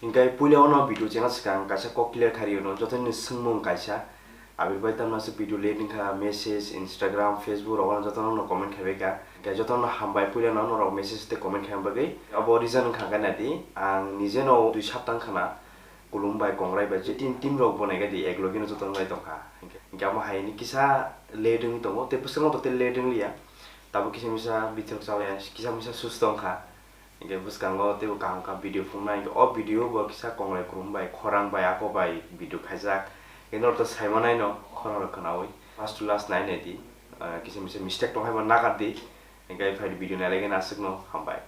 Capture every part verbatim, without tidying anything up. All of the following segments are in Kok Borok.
Hinkhe puila ono video chengna swkang kaisa kok clear kharwi rwno, jotono swngmung kaisa. Abir bai tamno aswk video late wngkha, message, Instagram, Facebook rogo jotono no comment khaibai kha. Hinkhe jotono hambai puila no norok message tei comment khaina bagwi. Abo reason wngkha khe naidi, ang nije no dui sapta wngkha na, Kulum bai Kongrai bai je team, team rok bo nai khe di, ek logi no jotono nai tongkha. Hinkhe, hinkhe amo hai ni kisa late wngwi tongo, tei bwskango to tei late wngliya. Tabuk kisa misa bithok chalai, kisa misa susto wngkha. Hinkhe bwskango teibo kaham kaham video phunuknai, hinkhe o video bo kisa Kongrai Kulum bai, Khorang bai, Ako bai video khaijak. Hinkhe norok to saimanai no, khorang rok khwnaui. First to last nai nai di. Ah, kisa misa mistake tong hai ma nagar di. Hinkhe phai di video nai lai khe aswk no, hambai.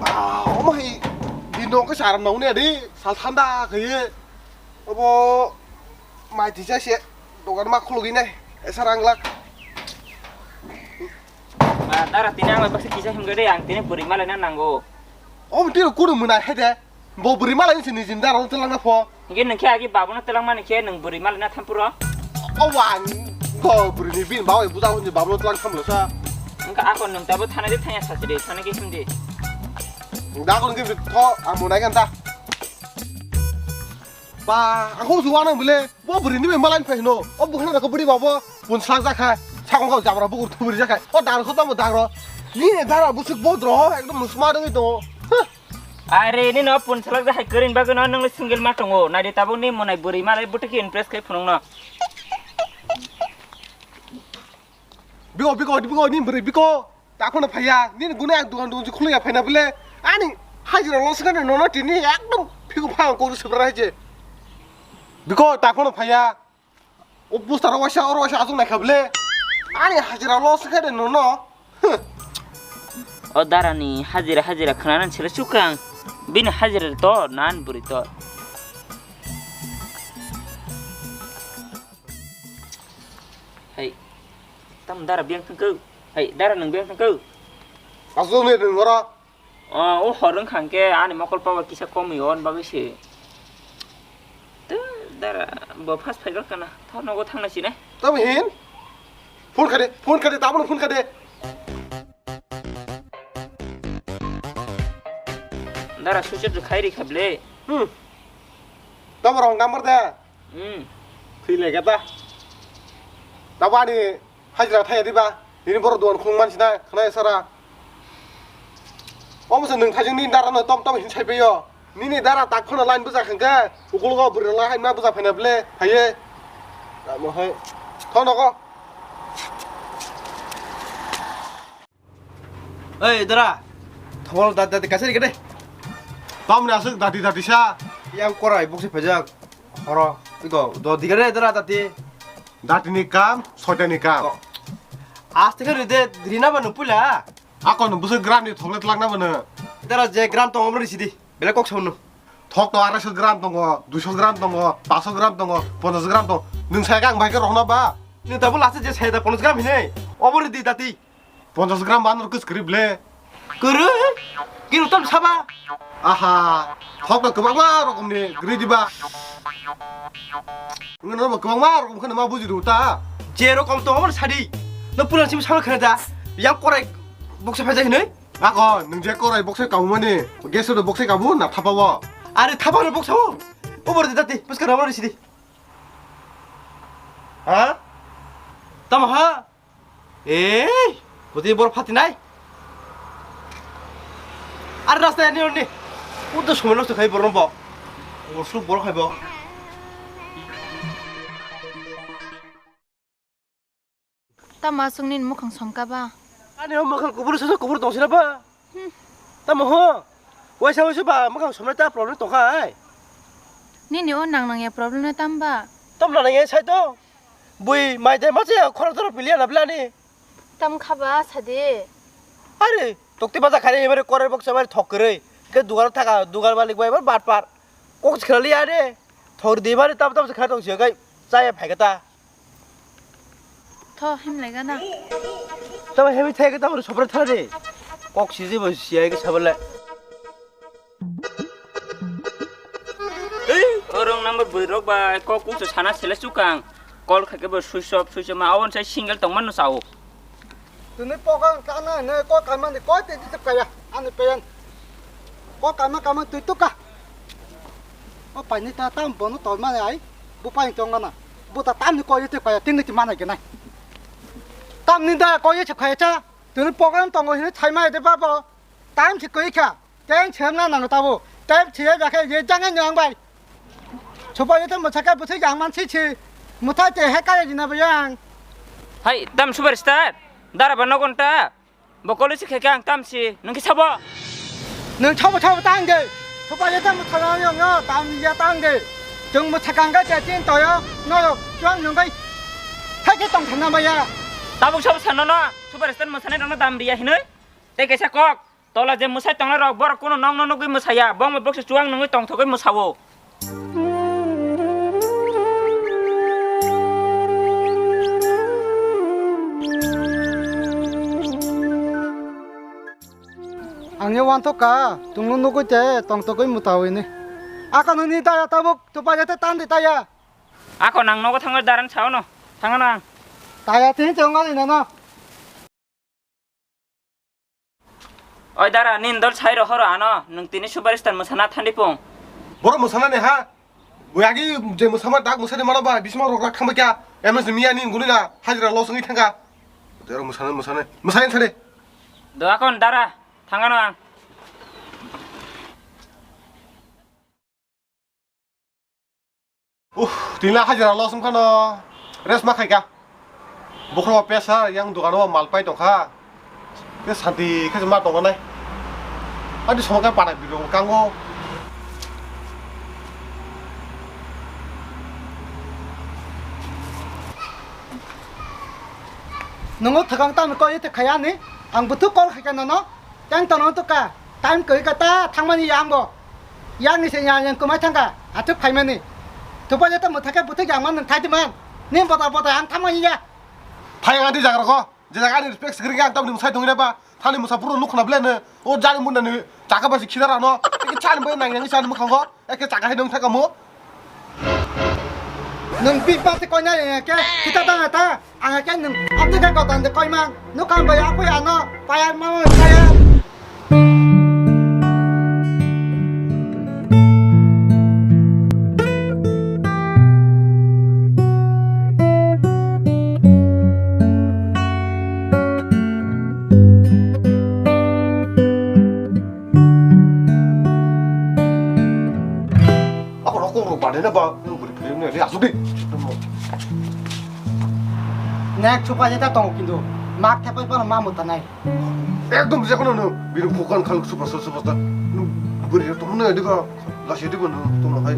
Ah, omo hai bini nokhe saram nangni adi, sal thanda khaye. Obo mai tisa se dogan ma khulugwi nai, esa rang glak. Ba, dara tini ang bai baksa kisa himgade, ang tini bwrwi malaina nango. Omo tini kudu mwnai hai de. Bo bwrwi malaini se nijini dara no twlangna pho. Hinkhe nwng khe agi babono twlangmani khe nwng bwrwi malaina thampuro. O wang bo bwrwini bini babai buja hwnwi babono twlang thamlo sa. Wngkha ako nwng tabo thana de thanya sachiri, thana khe himdi. Da kon khe tho ang bo nai khan ta. Ba, ako su wana bole. Bo bwrwini bai malaini phai hino. O bukhana ko bwrwi babo. Pun sak jakha. Sakong ko jabra bukur thubri jakha. O dar ko tamo dagro. Ni dara busuk bodro ekdom musma doi to. Huh. Are, nini o pun salak jahai kwrwini bagwi no nwng le single ma tongo. Naidi tabuk ni monai bwrwi malai bwtwi khe impress khai phunukno. Biko, biko, biko, nini bwrwi biko. Ta phano phaiya. Nini gune ang dukan dukan khulaiya phaina bole. Ani hajira loss gane nono tini ekdom phiku phang kok subra haje. Biko, ta phano phaiya. O bustaro waisa, oro waisa achuk naikha bole. Ani hajira loss khe de nono. Huh. O darani hajira, hajira khwnanani sele chukang. Bini hajira to nan bwrwi to. Hai. Tam dara biyang thangkau. Hai, dara nang biyang thangkau. Achuk ni nung oro. O, o hor wngkha hwnkhe ani mokol power kisa komwi o, ani bagwi se. Tei dara bo first phaibar kana. Tho nogo thangna sinai. Tamo hin? Phone khade, phone khade, tabukno phone khade. Dara switch off khai rikha ble. Hmm. Tamo wrong number da. Hmm. Thwi lai kata. Tabani hajira thaya diba. Nini borok duan khung mansi na khna sara. Omo se nwng thaijwng nini dara no tom tom hin sai peyo. Nini dara tak khona line buja khangka. Ukul go bwrwi la hai ma buja phaina ble. Haye. Amo hai. Thono go. Oi, dara. Thol da, da, da, kasari kade. Tamni aswk dati, dati sa. Yang korai bokse phajak. Horo. Iko, do digare dara dati. Dati ni kam, soita ni kam. Ko. Aste khe ride, rina ba nupula. Ako no busu gram ni thokle tlak na ba no. Dara je gram tong omri sidi. Bele kok saunu. Thok to arai so gram tongo, dui so gram tongo, pas so gram tongo, ponchas gram tongo. Nung sai kang bai khe rohna ba. Nung tabuk last je sai da ponchas gram hinai. Obori di dati. Ponchas gram banor kwskwrwi ble. Kwrwi? Kilo tam saba? Aha, thokno kwbangma rokomni gri diba. Ngwino bo kwbangma rokom kheno ma buji rw ta. Je rokom to omo sadi. No pulan sim salo khena da. Yang korai bokse phajai hinoi. Ako, nwng je korai bokse kabumani, gas no bokse kabu na thapa bo. Are thapa no boksa o. Obor de dati, puska na bor sidi. Ha? Tamo ha? Ei, koti bor phati nai. Ar rasta ni ni. Udo somoi nosto khai bor bo. Bor su bor khai bo. Tamo aswk nini mukhang somka ba? Ani o mukhang kubur sosa kubur tong sila ba. Hmm. Tamo ho? Waisa waisa ba mukhang somna ta problem tongkha ai. Nini o nang nang ya problem na tam ba? Tam nang nang ya sai to. Bui mai dai ma se khorang toro piliya na blani. Tam kha ba sadi. Are, tokti baja khare ebare korai boksa bare thok kwrwi. Ke dugar thaka, dugar malik bai bar bat par. Kok se khlali are. Thok di bare tam tam se kha tong se kai. Chaya phai kata. Tho, himlai gana. Tamo hemi thai ke tamo sobra thare. Kok siji bo siya ke sabale. Ei, orang number bwrwi rok ba kok kung sana sele chukang. Call kha ke bo switch off, switch off ma awon sai single tong mano sao. Tini pogo kana ne ko kamani ko te te kaya ani peyan. Ko kama kama tui tuka. O paini ta tam bono tol mani ai. Bu paini tong mana. Bu ta tam ni ko yete kaya tin ni mana genai. Tam ni da ko yete kaya cha. Tini pogo tongo hini chai mai de babo. Tam si koi kha. Teng chemna nango tabo. Teng chiya jakhe ye jangai nyang bai. Choba yete mwsaka bwthai yang man si si. Mwthai te he kaya jina bayang. Hai, tam superstar. Dara ba nogon ta. Bo kolo si kheke ang tam si. Nung ki sabo. Nung choba choba tang de. Choba yete mwthai yang yo tam ya tang de. Chung mwthakang ga je chin to yo. No yo. Chuang nung bai. Hai ke tong thang na baya. Tabuk sabo sano no. Superstar mwsane dong na dam riya hinoi. Tei kaisa kok, tola je mwsai tongnai rok, borok kunu nokno nugwi mwsaya, bongbo boksa chuwang nungwi tongthogwi mwsao. Ang ye wanthok ka, tungno nugwi te tongthogwi mwtawi ni. Ako nini taya tabuk, tupa jete tandi taya. Ako nang nogo thangwi daran sao no, thangano ang. Taya tini chongo ni nono. Oi dara, nini dol sai rohoro ano, nwng tini superstar mwsana thandi pung. Borok mwsana ni ha? Bo agi je mwsama dak mwsani mano ba, bisma rok rak thangba kya? M S Miya ni guni na, hajira lo songwi thangka. Dara mwsana, mwsana, mwsani thade. Do akon dara, thangano ang. Uh, tini hajira los wngkha no, rest ma khaika. Bokhro pesa yang dogano mal pai tongkha. Ke santi khe ma tongo nai. Adi somo khe para biro kango. Nungo thakang tamo koi te khaya ni, ang buthu call khaika nono. Tang tono to ka, time koi ka ta thangmani yang bo. Yang ni se yang yang kumai thangka, athuk phaimani. Thupa jeta mwthake buthu yang man nang thai man. Ni bota bota ang thangmani ya. Phai ang adi jagra ko, je jaga ni respect sikri ang tam ni musai tongina ba. Thani musa puro nuk khna ble ne. O jani mun ni chaka ba si khidara no. Ki chan bai nang yang chan mukhango. Eke chaka hai nung thaka mo. Nung pi pa te koina ya ke kita ta ta. Ang ke nung abde ka kotan de koima. Nukam bai aku ya no. Paya mau paya. Ako rokok rok bade na ba, nung beri beri na, asuk di. Nek chupa jeta tong kintu, mak thepai pano ma muta nai. Ekdom je kono no, bini bukan khaluk super star, super star. Nung beri tong na, di ka, lasi di kono, tong na hai.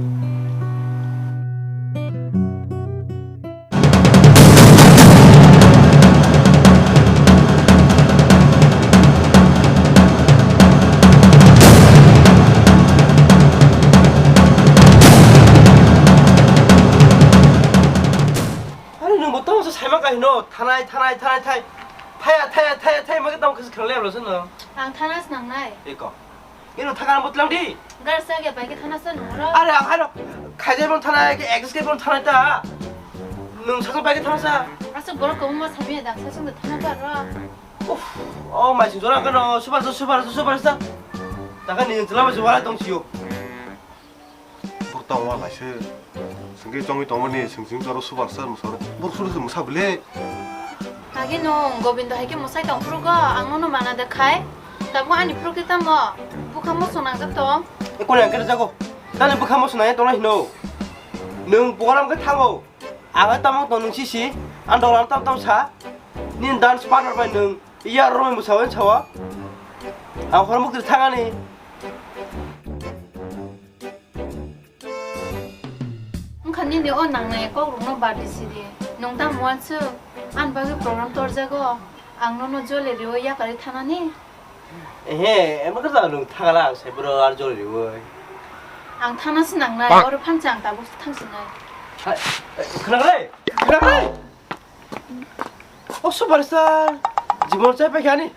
Ani nung bo tamo se saima kahi no, thanai, thanai, thanai, thai. Thaya, thaya, thaya, thaya, magi tamo kisi khanle ablo se no. Ang thana snang nai. Eko. Ino thangna butlang di. Gar sa ge bai ke thana sa nungro. Are ang haino khaijai bon thana ke exit ke bon thana ta. Nung sa bai ke thana sa. Asuk borok ko mo sami da sa sung thana ba ro. Uff, oh mai sing jora kano super super super star. Taka ni jela ma jora tong siyo. Bur tang wa lai se. Sengke chongwi tongmani seng seng jora super star musaro. Bur suru suru musa bile. Agi no Gobindo hai ke musai tong phuru go, ang no mana de khai. Tabuk ani phuru ke tamo. Bukha mo sonang jak tong. E kone ang kere jago. Tani bukha mo sonang tong hino. Nung bukaram ke thango. Ang tamo tong nung sisi. Ang dong tam tam sa. Ni dance partner bai nung. Iya romai musawen sawa. Ang hormuk dir thangani. Wngkha nini o nangnai kok rokno bad di sidi. Nwng tamo uansuk ani bagwi program torjago. Ang nono jole riwi yakarwi thanani. Ehe, emang khe nwng thangala ang sai bro ar jole riwi. Ang thana se nangnai, oro phansa ang tabuk se thangsinai. Hai, khwnakre, khwnakre. O superstar, jibon chai paikha ani.